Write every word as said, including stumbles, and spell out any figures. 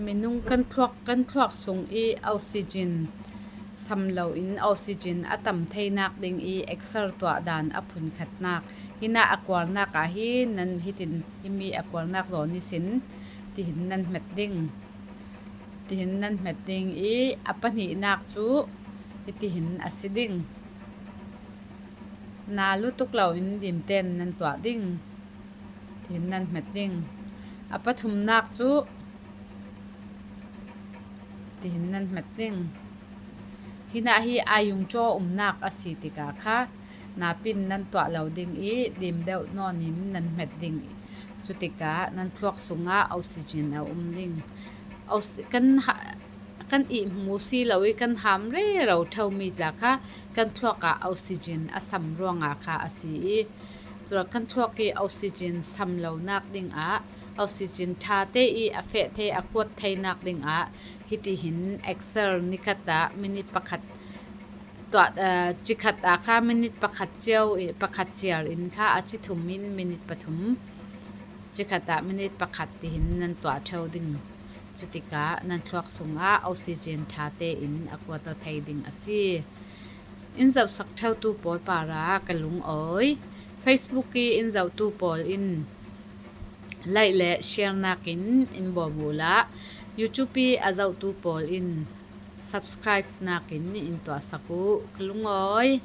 Minung kan thluak, kan thluak sung i oxygen sam lo in oxygen a tam theinak ding i exer tuah dan a phunkhatnak. Hinah a kualnak ah hi nan hitin, himi a kualnak zaw nisin tihin nan hmet ding. Tihin nan hmet ding i a pahnihnak cu hitihin a si ding. Na lutuk lo in dimten nan tuah ding. Tihin nan hmet ding. A pathumnak cu tihin nan hmet ding. Hinah hi aayung caw umnak a si tikah kha napin nan tuah lo ding i dim deuh nawn in nan hmet ding. Cutikah nan thluak sungah oxygen a um ding. Oxy-, kan ha-, kan ihmu si lo i kan ham rero ṭheumi tla kha kan thluak ah oxygen a sam ruangah kha a si i, cule kan thluak i oxygen sam lonak dingah oxygen ṭha te i a feh thei, a kuat theinak dingah hitihin exer nikhat ah minit pakhat tuah, aa, cikhat ah kha minit pakhat cio i, pakhat ciar in kha a ci thum in minit pathum, cikhat ah minit pakhat tihin nan tuah ṭheu ding. Cutikah nan thluak sungah oxygen ṭha tein a kuat aw thei ding a si. In zohsak ṭheutu pawl parah ka lungawi. Facebook i in zohtu pawl in like le share nakin in bawm uhla, YouTube i a zohtu pawl in subscribe nakin in tuahsak uh. Ka lungawi.